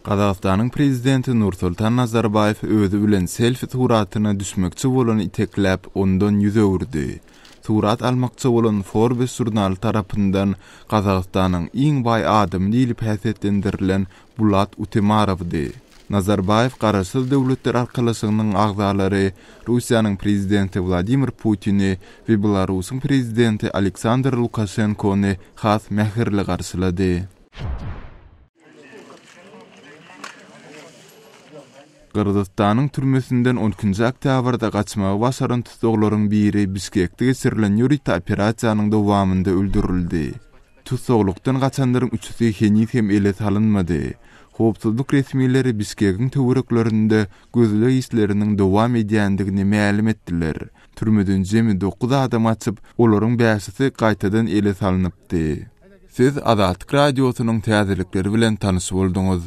Gazagystanyň Prezidenti Nursultan Nazarbaýew özi bilen selfi suratyna düşmekçi bolany itekläp, ondan ýüz öwürdi. Surat almakçy bolan Forbes žurnaly tarapyndan Gazagystanyň iň baý adamy diýlip häsiýetlendirilen Bulat Utemarowdy. Nazarbaýew Garaşsyz Döwletler Arkalaşygynyň agzalary Russiýanyň Prezidenti Wladimir Putini we Belarusyň Prezidenti Aleksandr Lukaşenkony has mähirli garşylady. Gyrgyzystanyň türmesinden on ikinji oktýabrda gaçmagy başaran tussaglaryň biri Bişkekde geçirilen ýörite operasiýanyň dowamynda öldürildi. Tussaglykdan gaçanlaryň üçüsi heniz hem ele salynmady. Howpsuzlyk resmileri Bişkegiň töwereklerinde gözleg işleriniň dowam edýändigini mälim etdiler. Türmeden jemi dokuz adam gaçyp, olaryň bäşisi gaýtadan ele salnypdy. Siz Azatlyk Radiosynyň täzelikleri bilen tanyş bolduňyz.